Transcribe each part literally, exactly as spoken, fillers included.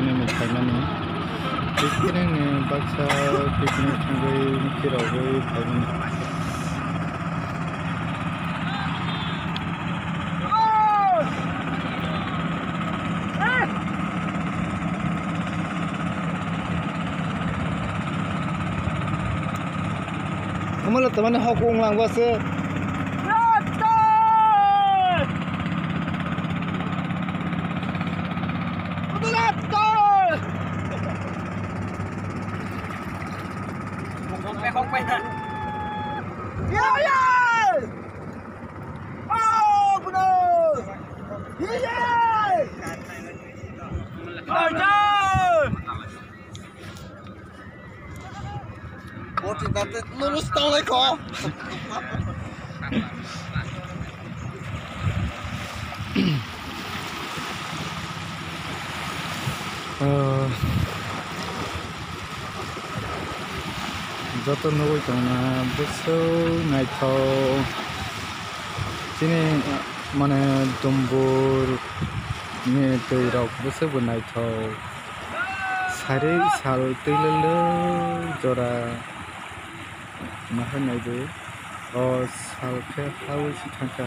Nini phaimani. Picnic ni baksa picnic thangwi phirogwi phaimani. Omo le tamani hok wng lang ba se. Boti tate nurus tong lai ko. Ah, joto nugwi tongna bwswk naithok. Chini, mane, dumbur ni twi rok bwswk bo naithok. Sari sal twi lwlwk jora. Nahar nai di. O sal khe hawi si thangkha.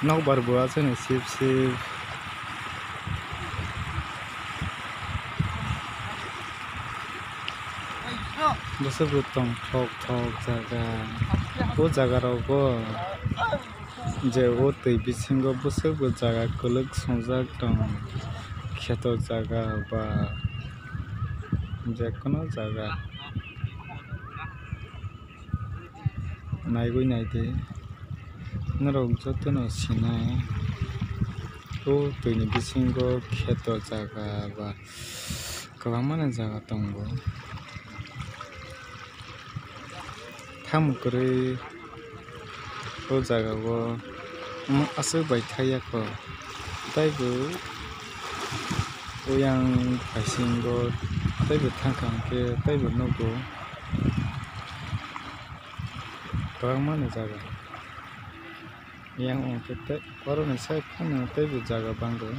Nokbar bo aswk no sip sip. Bwswk bo tong thok thok jaga. O jaga rogo je o twi bisingo bwswk bo jaga kwlwk swngjak tong. Kheto jaga ba jekono jaga. Naigwi naidi, norok jotono sinai, o twini bisingo kheto jaga ba kwbangmani jaga tongo. Tamo kwrwi o jaga o aswk bai thaiya kho, taibo oyang paisingo taibo thangkha hwnkhe taibo nugo. Kwbangmani jaga. Yang wngkhe tei borokni side phano teibo jaga bangwi,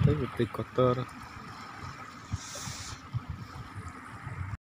teibo twi kotor.